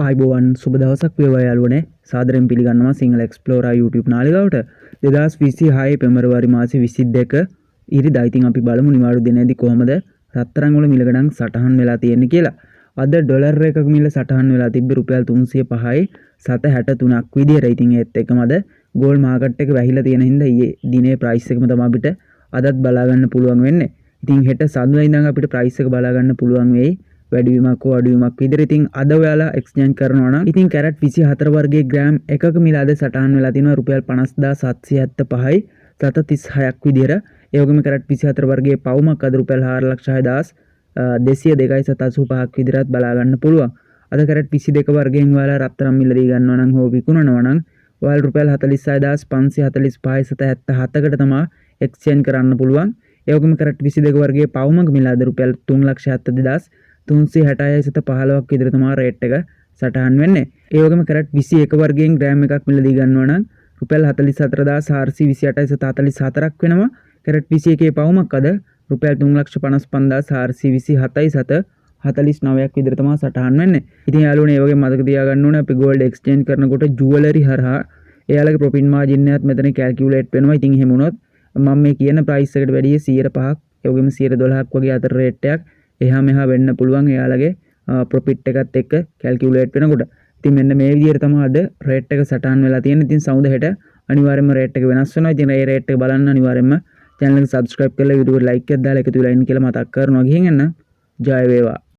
ආයුබෝවන්, සුබ දවසක් වේවා යාළුවනේ. සාදරයෙන් පිළිගන්නවා සිංහල එක්ස්ප්ලෝරර් YouTube නාලිකාවට. 2026 පෙබරවාරි මාසේ 22 ඉරිදා. ඉතින් අපි බලමු නිවාඩු දිනේදී කොහොමද රත්තරන් වල මිල ගණන් සටහන් වෙලා තියෙන්නේ කියලා. අද ඩොලර් එකක මිල සටහන් වෙලා තිබ්බේ රුපියල් 305යි සත 63ක් විදියට. ඉතින් ඒත් එක්කම අද ගෝල්ඩ් මාකට් එක වැහිලා තියෙන හින්දා ඊයේ දිනේ ප්‍රයිස් එකම තමයි අපිට අදත් බලා ගන්න පුළුවන් වෙන්නේ. ඉතින් හෙට සඳුදා ඉඳන් අපිට ප්‍රයිස් එක බලා ගන්න පුළුවන් වෙයි වැඩිවීමක් හෝ අඩුවීමක් විදිහට. ඉතින් අද ඔයාලා එක්ස්චේන්ජ් කරනවා නම් ඉතින් කැරට් 24 වර්ගයේ ග්‍රෑම් එකක මිල අද සටහන් වෙලා තිනවා රුපියල් 50,775යි සත 36ක් විදිහට. ඒ වගේම කැරට් 24 වර්ගයේ පවුමක් අද රුපියල් 4,06,202යි සත 85ක් විදිහටත් බලා ගන්න පුළුවන්. අද කැරට් 22 වර්ගයෙන් ඔයාලා රත්තරන් මිලදී ගන්නවා නම් හෝ විකුණනවා නම් ඔයාලා රුපියල් 46,545යි සත 77කට තමා එක්ස්චේන්ජ් කරන්න පුළුවන්. ඒ වගේම කැරට් 22 වර්ගයේ පවුමක මිල අද රුපියල් 3,72,366යි සත 15ක් විතර තමා රේට් එක සටහන් වෙන්නේ. ඒ වගේම කැරට් 21 වර්ගයෙන් ග්‍රෑම් එකක් මිලදී ගන්නවා නම් රුපියල් 44,428යි සත 44ක් වෙනවා. කැරට් 21 පවුමක් අද රුපියල් 3,55,427යි සත 49ක් විතර තමා සටහන් වෙන්නේ. ඉතින් යාළුවනේ, ඒ වගේම මතක තියාගන්න ඕනේ අපි ගෝල්ඩ් එක්ස්චේන්ජ් කරනකොට ජුවලරි හරහා එයාලගේ ප්‍රොෆිට් මාජින් එකත් මෙතන කැල්කියුලේට් වෙනවා. ඉතින් එහෙම වුණොත් මම මේ කියන ප්‍රයිස් එකට වැඩිය 105ක්, ඒ වගේම 112ක් වගේ අතර රේට් එකක් එහා මෙහා වෙන්න පුළුවන් එයාලගේ ප්‍රොෆිට් එකත් එක්ක කැල්කියුලේට් වෙනකොට. ඉතින් මෙන්න මේ විදිහට තමයි අද රේට් එක සටහන් වෙලා තියෙන්නේ. ඉතින් සමුද හෙට අනිවාර්යයෙන්ම රේට් එක වෙනස් වෙනවා. ඉතින් ඒ රේට් එක බලන්න අනිවාර්යයෙන්ම චැනල් එක සබ්ස්ක්‍රයිබ් කරලා වීඩියෝ එකට ලයික් එකක් දාලා එකතු වෙලා ඉන්න කියලා මතක් කරනවා. ගිහින් එන්න. ජය වේවා.